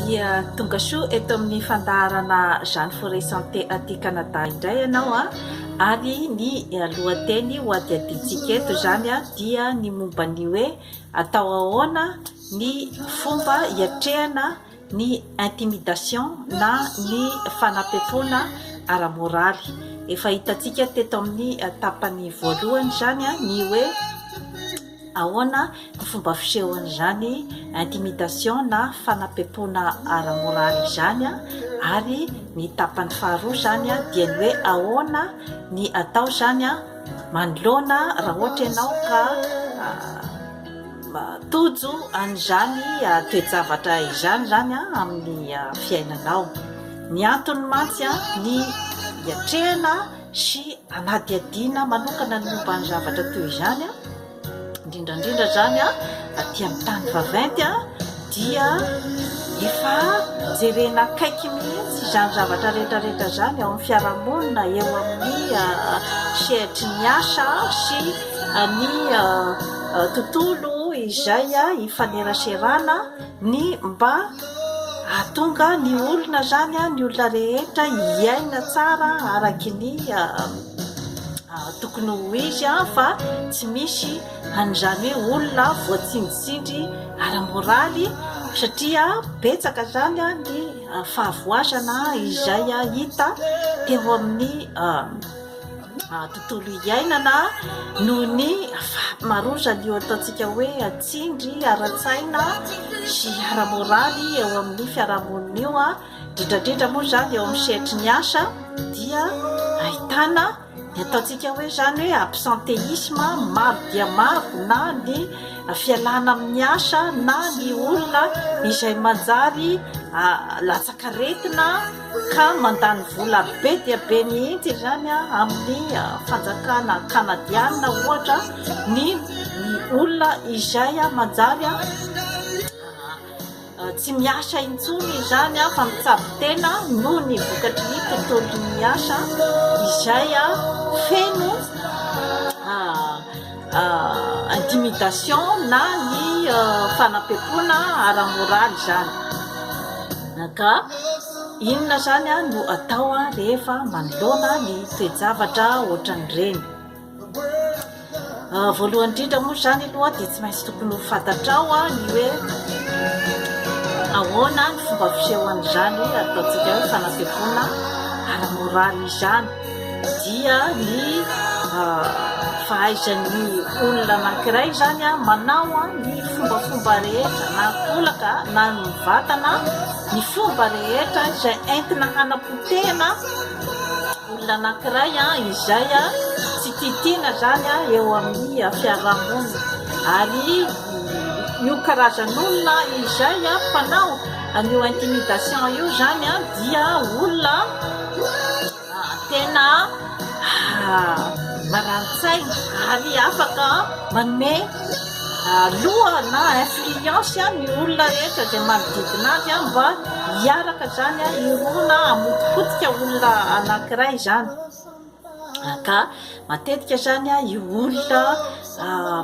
Dia tonga soa eto amin'ny fandaharana Jeanne Forêt Santé aty Canada indray ianao a, ary ny lohateny ho adihadiantsika eto izany dia ny momba ny hoe atao ahoana ny fomba hiatrehana ny intimidation na ny fanapepoana ara-moraly. Efa hitantsika teto amin'ny tapany voalohany izany ny hoe ahoana ny fomba fisehon'izany intimidation na fanapepoana ara-moraly izany ary ny tapany faharoa izany dia ny hoe ahoana ny atao izany manoloana raha ohatra ianao ka Tojo an'izany toe-javatra izany izany amin'ny fiainanao. Ny antony mantsy ny hiatrehana sy hanadihadiana manokana ny momba ny zavatra toy izany, indrindra indrindra izany aty amin'ny tany vaventy dia efa jerena akaiky mihitsy izany zavatra rehetra rehetra izany ao amin'ny fiarahamonina, eo amin'ny sehatry ny asa sy ny tontolo izay ifaneraserana ny mba hahatonga ny olona izany, ny olona rehetra hiaina tsara araky ny tokony ho izy fa tsy misy an'izany hoe olona voatsindritsindry ara-moraly satria betsaka izany ny fahavoazana izay hita teo amin'ny tontolo iainana noho ny fahamarozan'io ataontsika hoe tsindry ara-tsaina sy ara-moraly eo amin'ny fiarahamonina io, indrindra indrindra moa izany eo amin'ny sehatry ny asa dia ahitana ny ataontsika hoe izany hoe absentéisme maro dia maro na ny fialana amin'ny asa na ny olona izay manjary latsak'aretina ka mandany vola be dia be mihitsy izany amin'ny fanjakana kanadiana ohatra ny ny olona izay manjary tsy miasa intsony izany fa mitsabo tena noho ny vokatry ny tontolon'ny asa izay feno intimidation na ny fanampepoana ara-moraly izany. Ka inona izany no atao rehefa manoloana ny toe-javatra ohatran'ireny? Voalohany indrindra moa izany aloha dia tsy maintsy tokony ho fantatrao ny hoe ahoana ny fomba fisehoan'izany ataontsika hoe fanampepoana ara-moraly izany. Dia ny fahaizan'ny olona anankiray izany manao ny fombafomba rehetra na ankolaka na ny mivantana, ny fomba rehetra izay entina hanapotehana olona anankiray izay tsy tiatiana izany eo amin'ny fiarahamonina. Ary io karazan'olona izay mpanao an'io intimidation io izany dia olona Tena marani-tsaina ary afaka manome loha na influence ny olona rehetra izay manodidina azy mba hiaraka izany hirona hamotipotika olona anankiray izany. Ka matetika izany io olona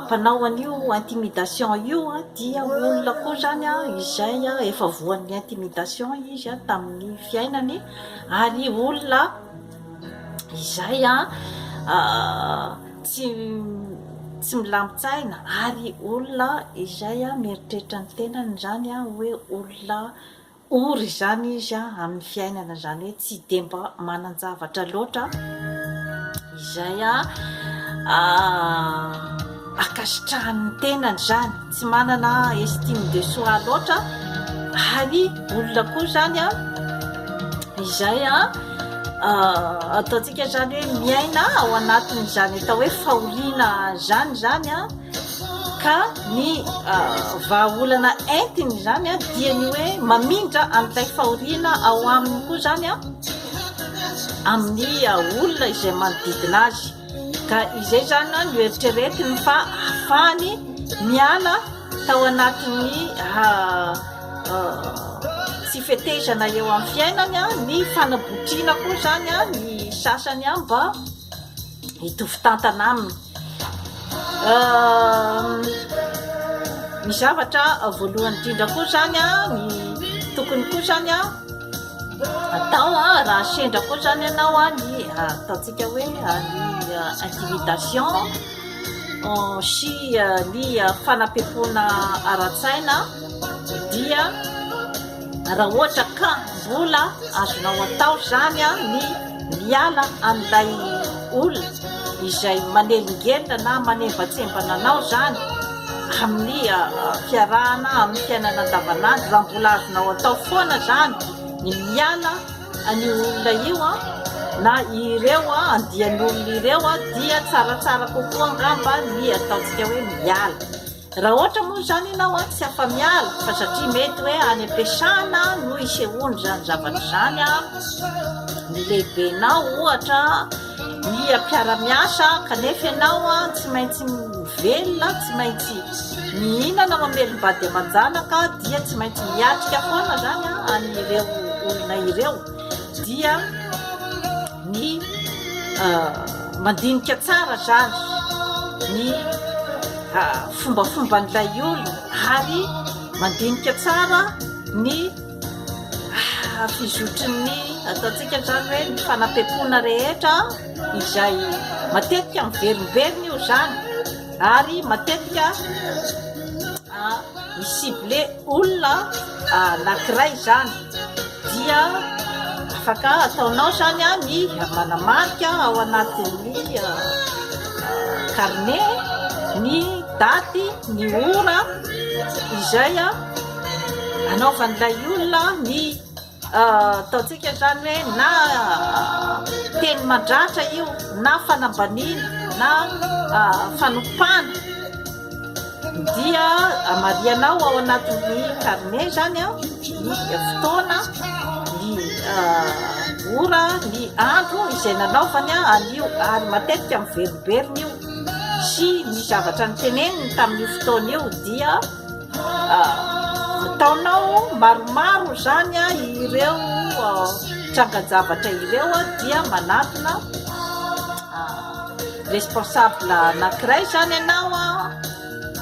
mpanao an'io intimidation io dia olona koa izany izay efa voan'ny intimidation izy tamin'ny fiainany. Ary olona izay tsy tsy milamin-tsaina ary olona izay mieritreritra ny tenany izany hoe olona ory izany izy amin'ny fiainana, izany hoe tsy dia mba manan-javatra loatra izay ankasitrahan'ny tenany izany, tsy manana estime de soi loatra ary olona koa izany izay ataontsika izany hoe miaina ao anatin'izany atao hoe fahoriana izany izany ka ny vahaolana entiny izany dia ny hoe mamindra an'ilay fahoriana ao aminy koa izany amin'ny olona izay manodidina azy. Ka izay izany no eritreretiny fa ahafahany miala tao anatin'ny tsy fetezana eo amin'ny fiainany, ny fanabotriana koa izany ny sasany mba hitovy tantana aminy. Ny zavatra voalohany indrindra koa izany ny tokony. tokony koa izany an, atao an, raha sendra koa izany ianao an, ny ataontsika hoe ny intimidation sy ny fanampiampoana ara-tsaina dia raha ohatra ka mbola azonao atao izany an, ny miala an'ilay olona izay manelingelina na manembatsembana anao izany amin'ny fiarahana amin'ny fiainana andavanandro, raha mbola azonao atao foana izany ny miala an'io olona io an, na ireo andian'olona ireo dia tsaratsara kokoa angamba ny ataontsika hoe miala. Raha ohatra moa izany ianao an tsy afa-miala fa satria mety hoe any am-piasana no isehoany izany zavatra izany an, ny lehibenao ohatra, ny mpiara-miasa kanefa ianao an tsy maintsy mivelona, tsy maintsy mihinana mamelom-bady aman-janaka dia tsy maintsy miatrika foana izany an an'ireo olona ireo dia ny mandinika tsara izany ny fombafomban'ilay olona ary mandinika tsara ny fizotry ny ataontsika izany hoe ny fanampiampoana rehetra izay matetika miverimberina io izany ary matetika mi-cible olona anankiray izany dia afaka ataonao izany ny manamarika ao anatin'ny carnet ny daty, ny ora izay anaovan'ilay olona ny Ataontsika izany hoe na teny mandratra io na fanambaniana na fanompana dia amarianao ao anatin'ny carnet izany ny fotoana, ny ora, ny andro izay nanaovany an'io ary matetika miverimberina io sy ny zavatra noteneniny tamin'io fotoana io dia Ataonao maromaro izany ireo trangan-javatra ireo dia manatona responsable anankiray izany ianao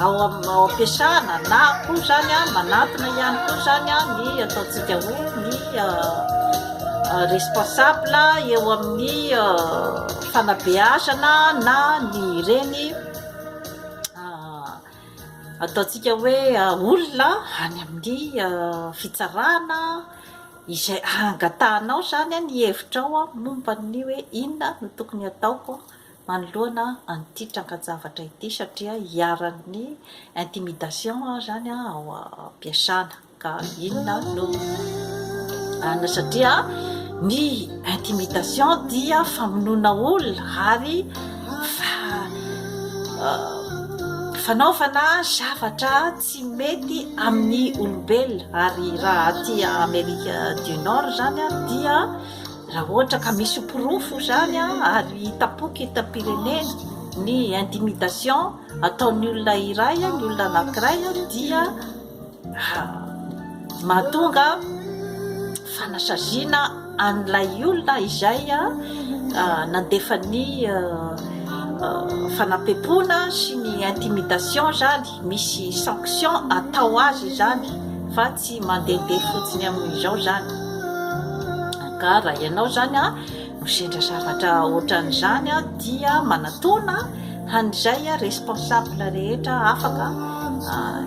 ao ao am-piasana na koa izany manatona ihany koa izany ny ataontsika hoe ny responsable eo amin'ny fanabeazana na ny reny Ataontsika hoe olona any amin'ny fitsarana izay angatahanao izany ny hevitrao momba ny hoe inona no tokony hataoko manoloana an'ity trangan-javatra ity satria iharan'ny intimidation aho izany ao am-piasana. Ka inona no ana satria ny intimidation dia famonoana olona ary fanaovana zavatra tsy mety amin'ny olombelona ary raha aty Amerika du Nord zany dia raha ohatra ka misy porofo zany ary hitam-poko hitam-pirenena ny intimidation ataon'ny olona iray ny olona anankiray dia Mahatonga fanasaziana an'ilay olona izay nandefa ny fanampepoana sy ny intimidation izany, misy sanction atao azy izany fa tsy mandehandeha fotsiny amin'izao izany. Ka raha ianao izany no sendra zavatra ohatran'izany dia manatona an'izay responsable rehetra afaka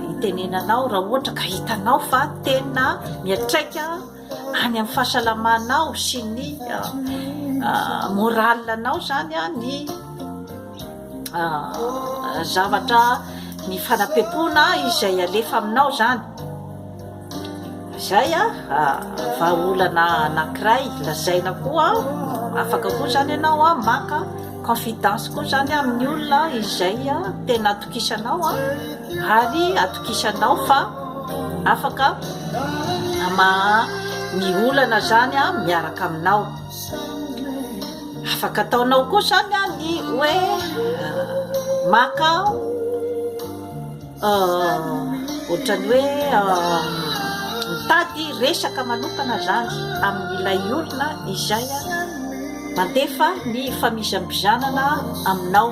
hitenenanao raha ohatra ka hitanao fa tena miantraika any amin'ny fahasalamanao sy ny moral anao izany ny zavatra ny fanampiampoana izay alefa aminao izany. Izay vahaolana anankiray lazaina koa, afaka koa izany ianao maka confidence koa izany amin'ny olona izay tena atokisanao ary atokisanao fa afaka hamaha ny olana izany miaraka aminao. Afaka ataonao koa izany ny hoe maka Ohatran'ny hoe mitady resaka manokana izany amin'ilay olona izay mandefa ny famizambizanana aminao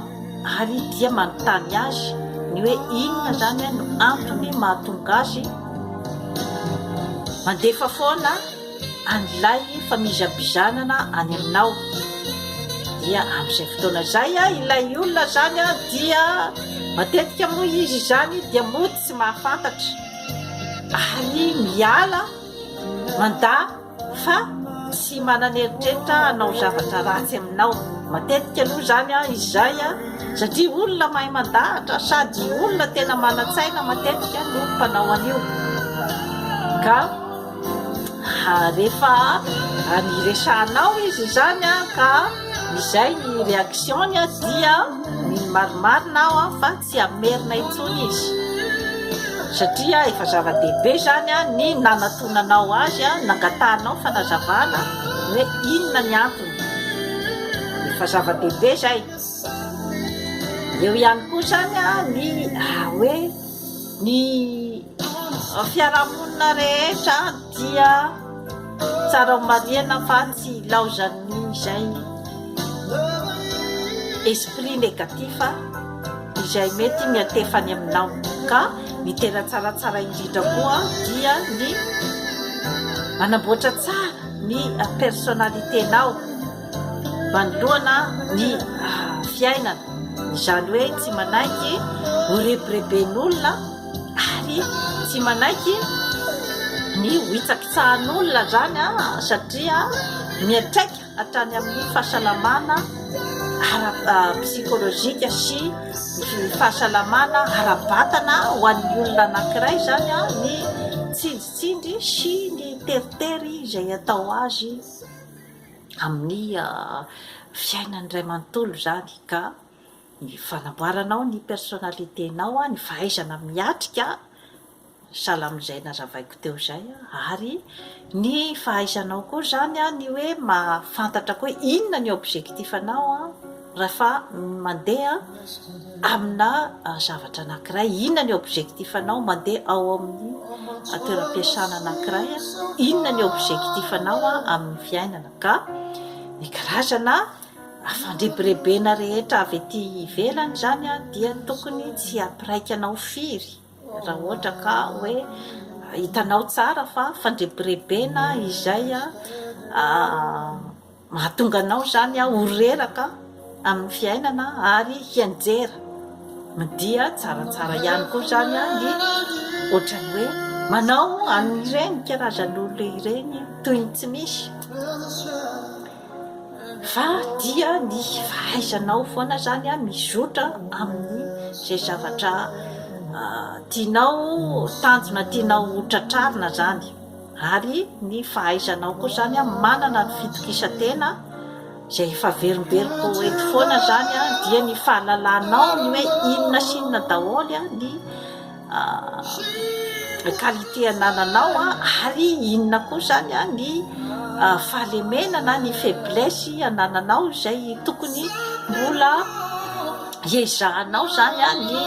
ary dia manontany azy ny hoe inona izany no antony mahatonga azy. mandefa foana an'ilay famizabizanana any aminao. Dia amin'izay fotoana izay ilay olona izany dia matetika moa izy izany dia mody tsy mahafantatra ary miala mandà fa tsy manana eritreritra hanao zavatra ratsy aminao. Matetika aloha izany izay satria olona mahay mandahatra sady olona tena manan-tsaina matetika no mpanao an'io. Ka rehefa niresahanao izy izany ka izay ny réaction-ny dia mino marimarina aho fa tsy hamerina intsony izy satria efa zava-dehibe izany ny nanatonanao azy, nangatahanao fanazavana hoe inona ny antony. Efa zava-dehibe izay. Eo ihany koa izany ny hoe ny fiarahamonina rehetra dia tsara ho marihana fa tsy ilaozan'izay esprit négatif izay mety miantefa any aminao ka ny tena tsaratsara indrindra koa dia ny manamboatra tsara ny personnalité-nao manoloana ny fiainana, izany hoe tsy manaiky ho rebireben'olona ary tsy manaiky ny ho hitsakitsahan'olona izany satria miantraika hatrany amin'ny fahasalamana ara-psikolojika sy ny fahasalamana ara-batana ho an'ny olona anankiray izany ny tsindritsindry sy ny teritery izay atao azy amin'ny fiainany iray manontolo izany ka ny fanamboaranao ny personnalité-nao, ny fahaizana miatrika sahala amin'izay nazavaiko teo izay ary ny fahaizanao koa izany ny hoe mahafantatra koa hoe inona ny objectif anao rehefa mandeha amina zavatra anankiray, inona ny objectif anao mandeha ao amin'ny toeram-piasana anankiray, inona ny objectif anao amin'ny fiainana ka ny karazana fandrebirebena rehetra avy aty ivelany izany dia tokony tsy hampiraika anao firy. Raha ohatra ka hoe hitanao tsara fa fandrebirebena izay mahatonga anao izany ho reraka amin'ny fiainana ary hianjera dia tsaratsara ihany koa izany ny ohatran'ny hoe manao an'ireny karazan'olona ireny toy ny tsy misy. Fa dia ny fahaizanao foana zany mizotra amin'ny izay zavatra tianao, tanjona tianao ho tratrarina zany. Ary ny fahaizanao koa zany manana ny fitokisan-tena izay efa averimberiko eto foana zany dia ny fahalalanao ny hoe inona sy inona daholo ny qualité anananao ary inona koa izany ny fahalemena na ny faiblesse anananao izay tokony mbola hiezahanao izany ny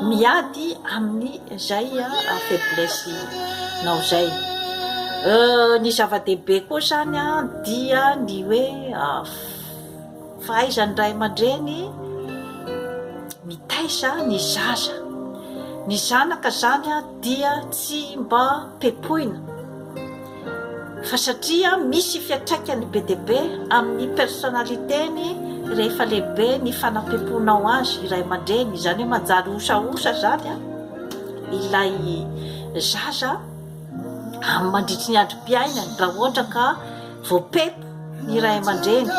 miady amin'izay faiblesse nao izay. Ny zava-dehibe koa izany dia ny hoe Fahaizan'ny ray aman-dreny mitaiza ny zaza. Ny zanaka izany dia tsy mba pepoina fa satria misy fiantraikany be dia be amin'ny personnalité-ny rehefa lehibe ny fanapepoanao azy ray aman-dreny, izany hoe manjary osaosa izany ilay zaza amin'ny mandritry ny androm-piainany raha ohatra ka Voapepo ny ray aman-dreny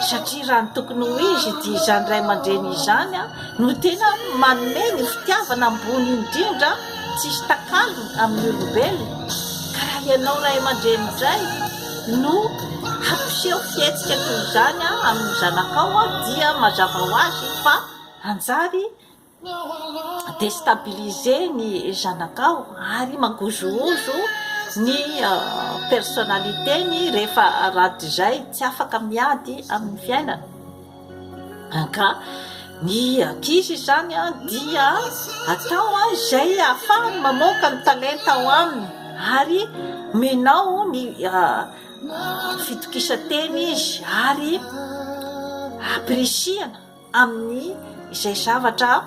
satria raha ny tokony ho izy dia izany ray aman-dreny izany no tena manome ny fitiavana ambony indrindra tsisy takalony amin'ny olombelona ka raha ianao ray aman-dreny indray no hampiseho fihetsika toy izany amin'ny zanakao dia mazava ho azy fa hanjary Destabiliser ny zanakao ary mangozohozo ny personnalité-ny rehefa rahatrizay tsy afaka miady amin'ny fiainana. Ka ny ankizy izany dia atao izay ahafahany mamoaka ny talenta ao aminy ary omenao ny fitokisan-tena izy ary ampirisihana. amin'ny izay zavatra.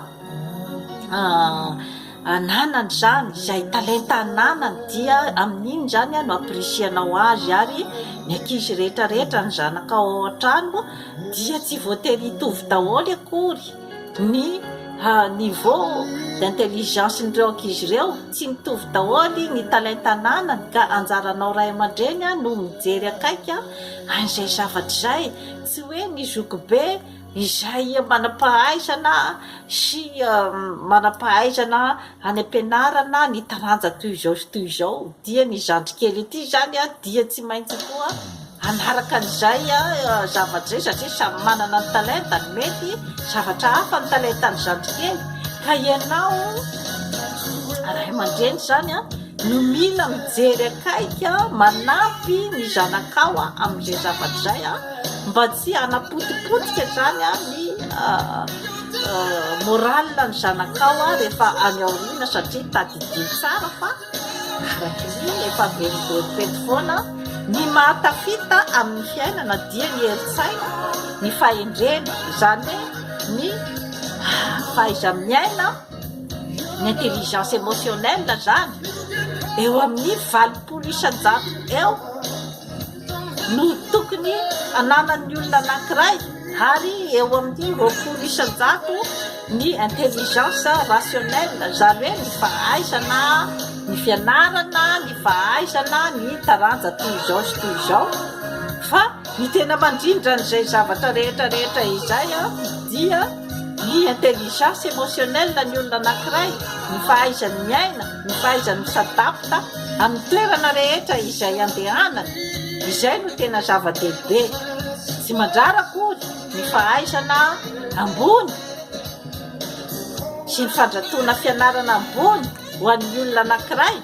ananany izany, izay talenta ananany dia amin'iny izany no ampirisihanao azy ary ny ankizy rehetra rehetra, ny zanakao ao an-trano dia tsy voatery hitovy daholo akory ny niveau d'intelligence-n'ireo ankizy ireo, tsy mitovy daholo ny talenta ananany ka anjaranao ray aman-dreny no mijery akaiky an'izay zavatra izay, tsy hoe ny zokibe izay manam-pahaizana sy manam-pahaizana any am-pianarana ny taranja toy izao sy toy izao dia ny zandrikely ity izany dia tsy maintsy koa hanaraka an'izay zavatra izay satria samy manana ny talentany, mety zavatra hafa ny talentan'ny zandrikely ka ianao ray aman-dreny izany no mila mijery akaiky manampy ny zanakao amin'izay zavatra izay mba tsy hanapotipotika izany ny moral ny zanakao rehefa any aoriana satria tadidio tsara fa araka ny efa averiberiko eto foana ny mahatafita amin'ny fiainana dia ny herin-tsaina, ny fahendrena, izany hoe ny fahaiza-miaina, ny intelligence émotionnelle izany eo amin'ny 80% eo no tokony ananan'ny olona anankiray ary eo amin'ny 20% ny intelligence rationnelle, izany hoe ny fahaizana, ny fianarana, ny fahaizana ny taranja toy izao sy toy izao fa ny tena mandrindra an'izay zavatra rehetra rehetra izay dia ny intelligence émotionnelle ny olona anankiray, ny fahaizany miaina, ny fahaizany mi-s'adapte amin'ny toerana rehetra izay andehanany, izay no tena zava-dehibe. Tsy mandrara akory ny fahaizana ambony sy ny fandratoana fianarana ambony ho an'ny olona anankiray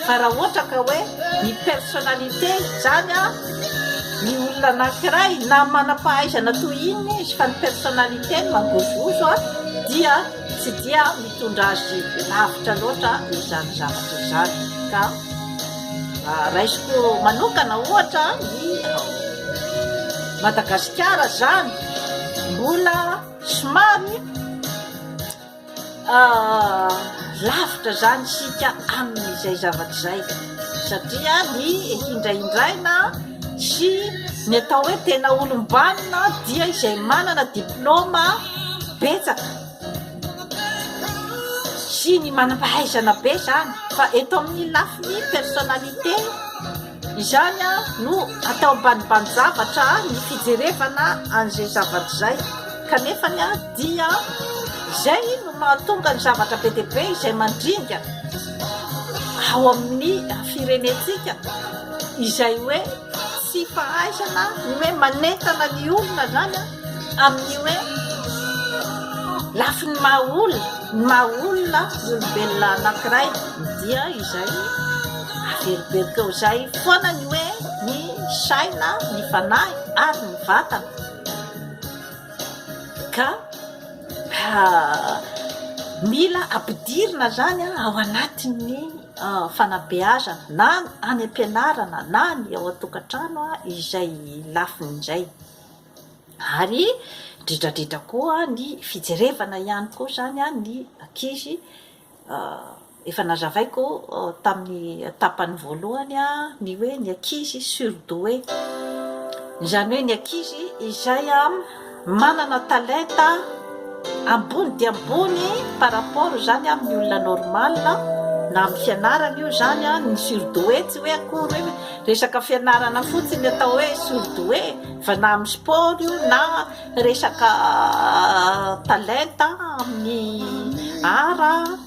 fa raha ohatra ka hoe ny personnalité izany an, ny olona anankiray na manam-pahaizana toy inona izy fa ny personnalité-ny mangozohozo an, dia tsy dia mitondra azy lavitra loatra izany zavatra izany ka raisiko manokana ohatra ny Madagasikara izany mbola somary lavitra izany isika amin'izay zavatra izay satria ny hindrahindraina sy ny atao hoe tena olom-banona dia izay manana diplaoma betsaka sy ny manam-pahaizana be izany fa eto amin'ny lafiny personnalité Izany no atao ambanimbani-javatra ny fijerevana an'izay zavatra izay, kanefany dia izay no mahatonga ny zavatra be dia be izay mandringa ao amin'ny firenentsika, izay hoe tsy fahaizana ny hoe manentana ny olona izany amin'ny hoe lafiny maha olona, ny maha olona ny olombelona anankiray dia izay Averiberiko eo izay foana ny hoe ny saina, ny fanahy ary ny vatana. Ka mila ampidirina izany ao anatin'ny fanabeazana na any am-pianarana na ny ao an-tokantrano izay lafiny izay. Ary indrindra indrindra koa ny fijerevana ihany koa izany ny ankizy Efa nazavaiko tamin'ny tapany voalohany ny hoe ny ankizy surdoué. Izany hoe ny ankizy izay manana talenta ambony dia ambony par rapport izany amin'ny olona normal na amin'ny fianarana io izany, ny surdoué tsy hoe akory hoe resaka fianarana fotsiny atao hoe surdoué fa na amin'ny sport io na Resaka talenta amin'ny art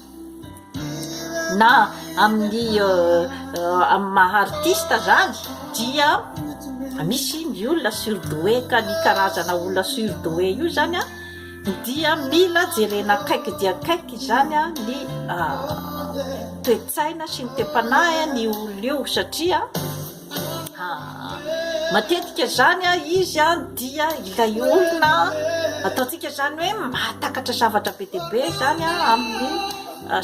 na amin'ny amin'ny maha artiste zany dia misy ny olona surdoué ka ny karazana olona surdoué io zany an dia mila jerena akaiky dia akaiky zany an ny toe-tsaina sy ny toe-panahy ny olona io satria Matetika izany izy dia ilay olona ataontsika izany hoe mahatakatra zavatra be dia be izany amin'ny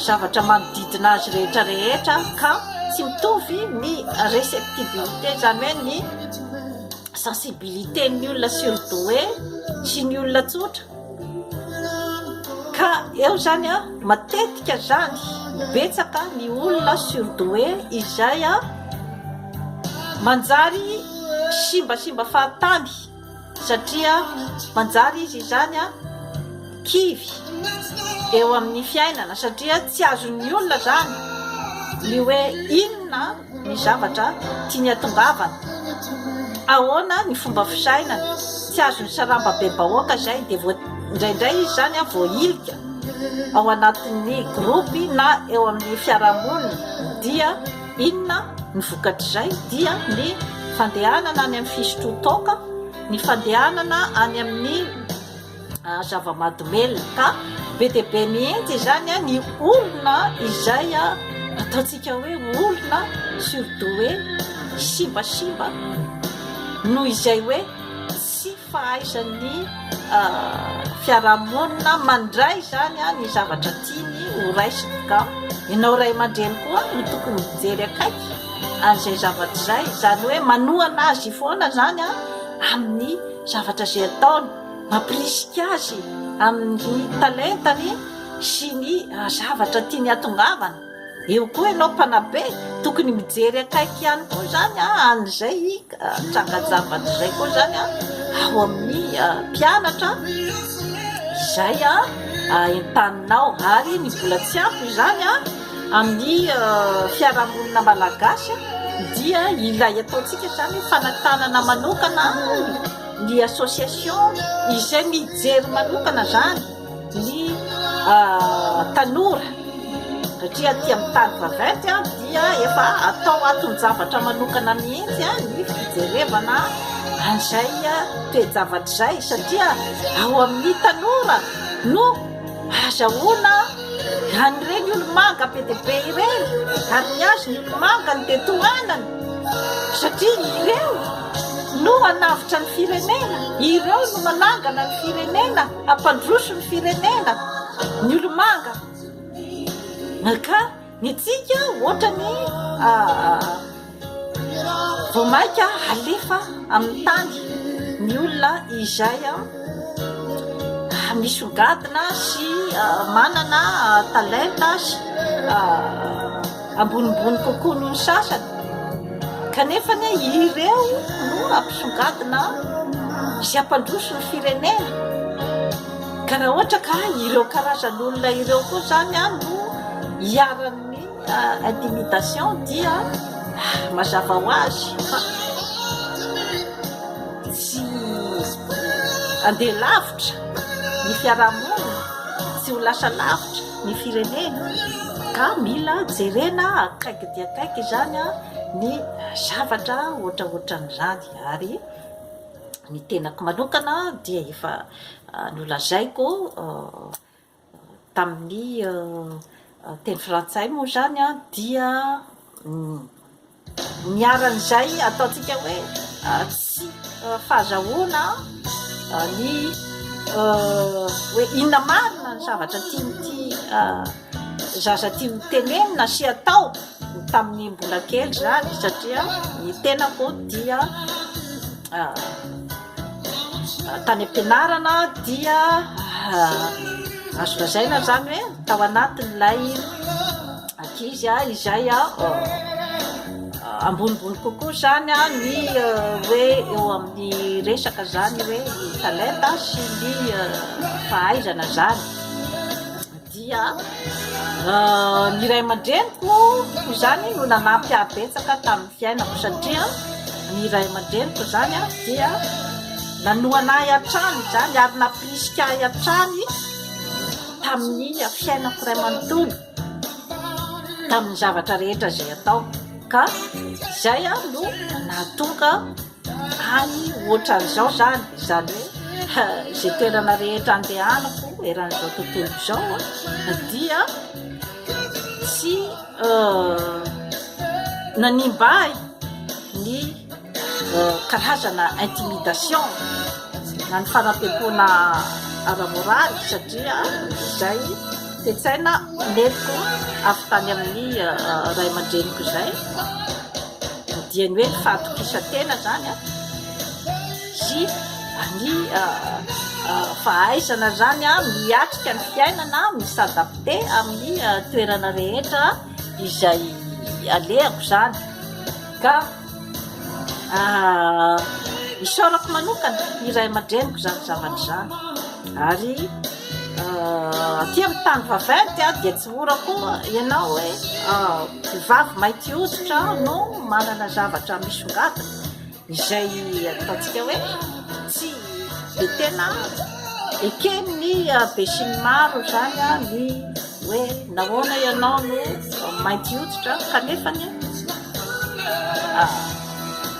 zavatra manodidina azy rehetra rehetra ka tsy mitovy ny réceptibilité izany hoe ny sensibilité-n'ny olona surdoué sy ny olona tsotra. Ka eo izany an, matetika izany betsaka ny olona surdoué izay manjary simbasimba fahatany satria manjary izy izany kivy eo amin'ny fiainana satria tsy azon'ny olona izany ny hoe inona ny zavatra tiany hatongavana, ahoana ny fomba fisainany, tsy azon'ny sarambabem-bahoaka izay dia voa indraindray izy izany voahilika ao anatin'ny gropy na eo amin'ny fiarahamonina dia inona ny vokatr'izay dia ny fandehanana any amin'ny fisotroan-toaka, ny fandehanana any amin'ny zava-mahadomelina ka be dia be mihitsy izany ny olona izay ataontsika hoe olona surdoué, simbasimba noho izay hoe tsy fahaizan'ny fiarahamonina mandray izany ny zavatra tiany ho raisina ka ianao ray aman-dreny koa no tokony mijery akaiky an'izay zavatra izay, izany hoe manohana azy foana izany amin'ny zavatra izay ataony, mampirisika azy amin'ny talentany sy ny zavatra tiany hatongavana. Eo koa ianao mpanabe, tokony mijery akaiky ihany koa izany an'izay trangan-javatra izay koa izany ao amin'ny mpianatra izay entaninao. Ary ny mbola tsy ampy izany amin'ny fiarahamonina malagasy dia ilay ataontsika izany hoe fanatanana manokana ny association izay mijery manokana izany ny tanora satria aty amin'ny tany vaventy dia efa atao aton-javatra manokana mihitsy ny fijerevana an'izay toe-javatra izay satria ao amin'ny tanora no azahoana an'ireny olo-manga be dia be ireny ary ny azy ny olo-manga no dia tohanany satria ireo no hanavotra ny firenena, ireo no manangana ny firenena, hampandroso ny firenena, ny olo-manga. Ka ny antsika ohatrany vao mainka alefa amin'ny tany ny olona izay misongadina sy manana talenta sy ambonimbony kokoa noho ny sasany kanefa anie ireo no hampisongadina sy hampandroso ny firenena ka raha ohatra ka ireo karazan'olona ireo koa izany no iharan'ny intimidation dia mazava ho azy fa tsy andeha lavitra ny fiarahamonina, tsy ho lasa lavitra ny firenena ka mila jerena akaiky dia akaiky izany ny zavatra ohatraohatran'izany ary ny tenako manokana dia efa nolazaiko tamin'ny teny frantsay moa izany dia niharan'izay ataontsika hoe tsy fahazahoana ny hoe inona marina ny zavatra tian'ity zaza ity ho tenenina sy atao tamin'ny mbola kely izany satria ny tenako dia Tany am-pianarana dia azo lazaina izany hoe tao anatin'ilay ankizy izay ambonimbony kokoa izany ny hoe eo amin'ny resaka izany hoe ny talenta sy ny fahaizana izany. Dia ny ray aman-dreniko izany no nanampy ahy betsaka tamin'ny fiainako satria ny ray aman-dreniko izany dia nanohana ahy hatrany izany ary nampirisika ahy hatrany tamin'ny fiainako iray manontolo, tamin'ny zavatra rehetra izay ataoko ka izay no nahatonga Any ohatran'izao izany, izany hoe izay toerana rehetra andehanako eran'izao tontolo izao dia tsy nanimba ahy ny karazana intimidation na ny fanampepoana ara-moraly satria izay toe-tsaina nentiko avy tany amin'ny ray aman-dreniko izay. Dia ny hoe ny fahatokisan-tena izany an, sy ny fahaizana izany miatrika ny fiainana, mi-s'adapter amin'ny toerana rehetra izay alehako izany. Ka isaorako manokana ny ray aman-dreniko izany zavatra izany. Ary aty amin'ny tany vaventy dia tsy mora koa ianao hoe vehivavy mainty hoditra no manana zavatra misongadina. Izay ataontsika hoe tsy dia tena eken'ny besinimaro izany ny hoe nahoana ianao no mainty hoditra kanefa anie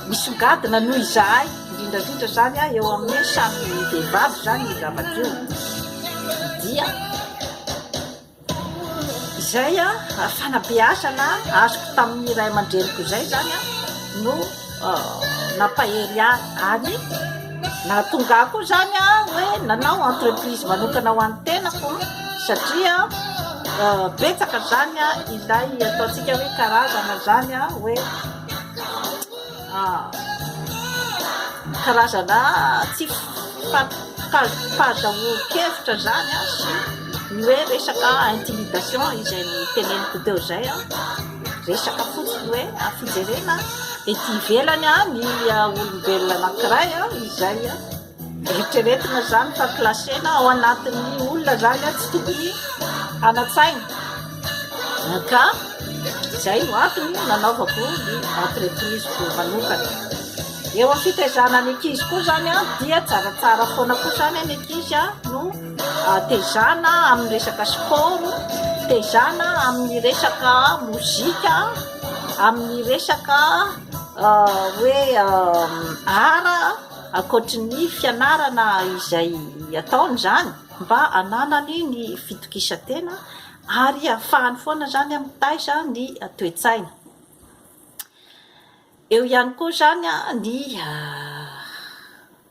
misongadina noho izahay, indrindra indrindra izany eo amin'ny samy vehivavy izany io zavatra io dia. Izay fanabeazana azoko tamin'ny ray aman-dreniko izay izany no nampahery ahy ary nahatonga ahy koa izany hoe nanao entreprise manokana ho an'ny tenako satria betsaka izany ilay ataontsika hoe karazana izany hoe Karazana tsy fahazahoan-kevitra izany sy ny hoe resaka intimidation izay noteneniko teo izay, resaka fotsiny hoe fijerena ety ivelany ny olombelona anankiray izay Eritreretina izany fa classer-na ao anatin'ny olona izany tsy tokony hanan-tsaina ka izay no antony nanaovako ny entreprise-ko manokana. Eo amin'ny fitaizana ny ankizy koa izany dia tsaratsara foana koa izany ny ankizy no tezana amin'ny resaka sport, tezana amin'ny resaka mozika, amin'ny resaka hoe art. Ankoatry ny fianarana izay ataony izany mba hananany ny fitokisan-tena ary ahafahany foana izany mitaiza ny toe-tsaina. Eo ihany koa izany ny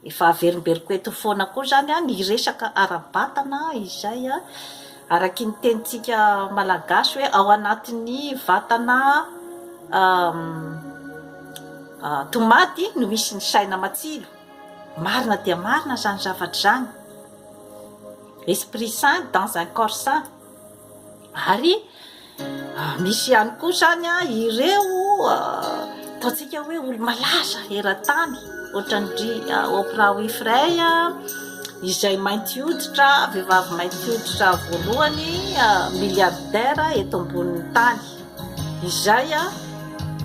efa averimberiko eto foana koa izany ny resaka ara-batana izay araky ny tenintsika malagasy hoe ao anatin'ny vatana Tomady no misy ny saina matsilo. Marina dia marina izany zavatra izany. Esprit sain dans un corps sain. Ary misy ihany koa izany ireo ataontsika hoe olo-malaza eran-tany ohatran-dry Oprah Winfrey izay mainty hoditra, vehivavy mainty hoditra voalohany milliardaire eto ambonin'ny tany. Izay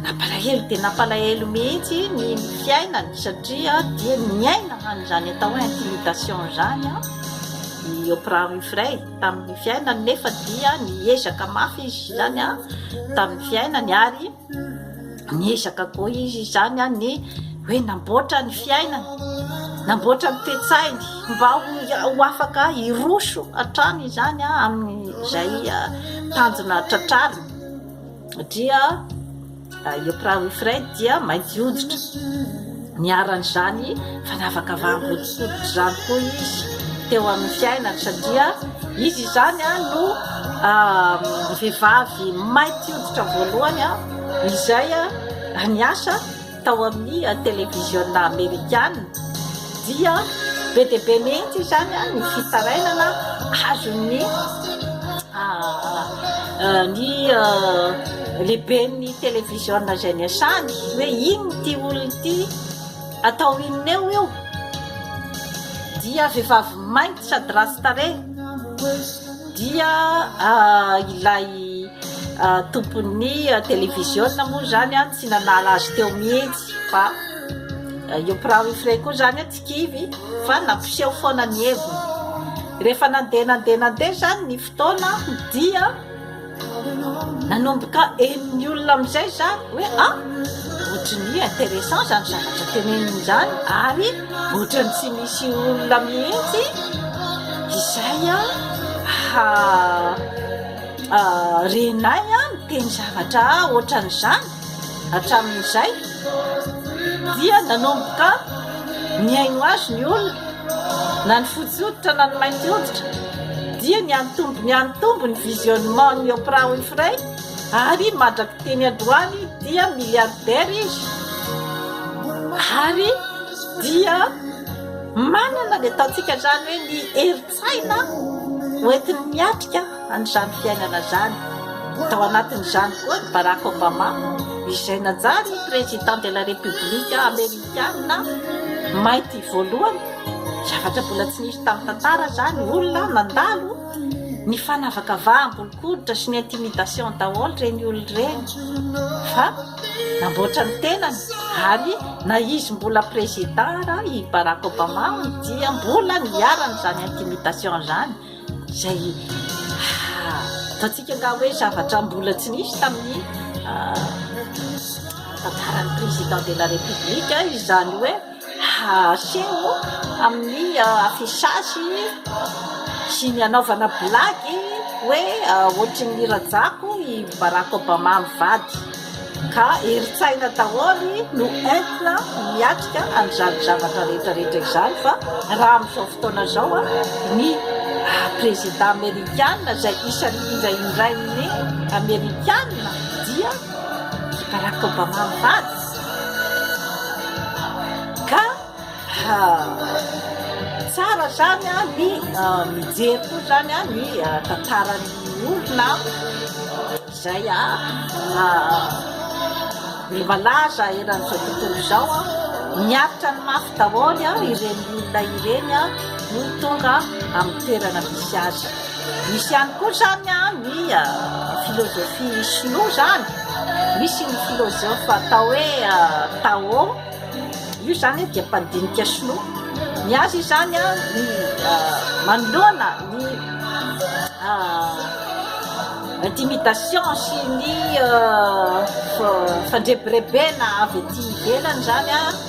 nampalahelo dia nampalahelo mihitsy ny fiainany satria dia niaina an'izany atao hoe intimidation izany i Oprah Winfrey tamin'ny fiainany nefa dia niezaka mafy izy izany tamin'ny fiainany ary niezaka koa izy izany ny hoe namboatra ny fiainany, namboatra ny toe-tsainy mba ho afaka hiroso hatrany izany amin'izay tanjona tratrariny. Satria i Oprah Winfrey dia mainty hoditra. Niharan'izany fanavakavaham-bolon-koditra izany koa izy teo amin'ny fiainany satria izy izany no vehivavy mainty hoditra voalohany izay niasa tao amin'ny televiziona amerikana dia be dia be mihitsy izany ny fitarainana azon'ny ny lehiben'ny televiziona izay niasany hoe inona ity olona ity atao inona eo io dia vehivavy mainty sady ratsy tarehy dia ilay tompon'ny televiziona moa izany tsy nanala azy teo mihitsy fa i Oprah Winfrey koa izany tsy kivy fa nampiseho foana ny heviny. Rehefa nandeha nandeha nandeha izany ny fotoana dia nanomboka henon'ny olona amin'izay izany hoe ah ohatry ny intéressant izany zavatra teneniny izany ary ohatran'ny tsy misy olona mihitsy izay renay miteny zavatra ohatran'izany hatramin'izay dia nanomboka nihaino azy ny olona na ny fotsy hoditra na ny mainty hoditra dia nianitombo nianitombo ny visionnement ny Oprah Winfrey ary mandrakiteny androany dia milliardaire izy ary dia. Manana ny ataontsika izany hoe ny herin-tsaina hoentiny miatrika an'izany fiainana izany. Tao anatin'izany koa i Barack Obama izay nanjary Président de la République amerikana mainty voalohany. Zavatra mbola tsy nisy tamin'ny tantara izany, olona nandalo ny fanavakavaham-bolon-koditra sy ny intimidation daholo ireny olona ireny fa namboatra ny tenany ary na izy mbola président ara i Barack Obama dia mbola niharan'izany intimidation izany izay ataontsika angaha hoe zavatra mbola tsy nisy tamin'ny tantaran'ny président de la république izany hoe aseho amin'ny affichage sy ny anaovana blague hoe ohatry ny rajako i Barack Obama mivady. Ka herin-tsaina daholo no entina miatrika an'izany zavatra rehetra rehetra izany fa raha amin'izao fotoana izao ny prezida amerikana izay isan'ny indraindrain'ny amerikana dia i Barack Obama mivady ka tsara izany ny mijery koa izany ny tantaran'ny olona. Izay ny malaza eran'izao tontolo izao, miaritra ny mafy daholo ireny olona ireny no tonga amin'ny toerana misy azy. Misy ihany koa izany ny filozofia sinoa izany, misy ny filozofa atao hoe Tao, io izany dia mpandinika sinoa, ny azy izany ny manoloana ny Intimidation sy ny fandrebirebena avy aty ivelany izany an.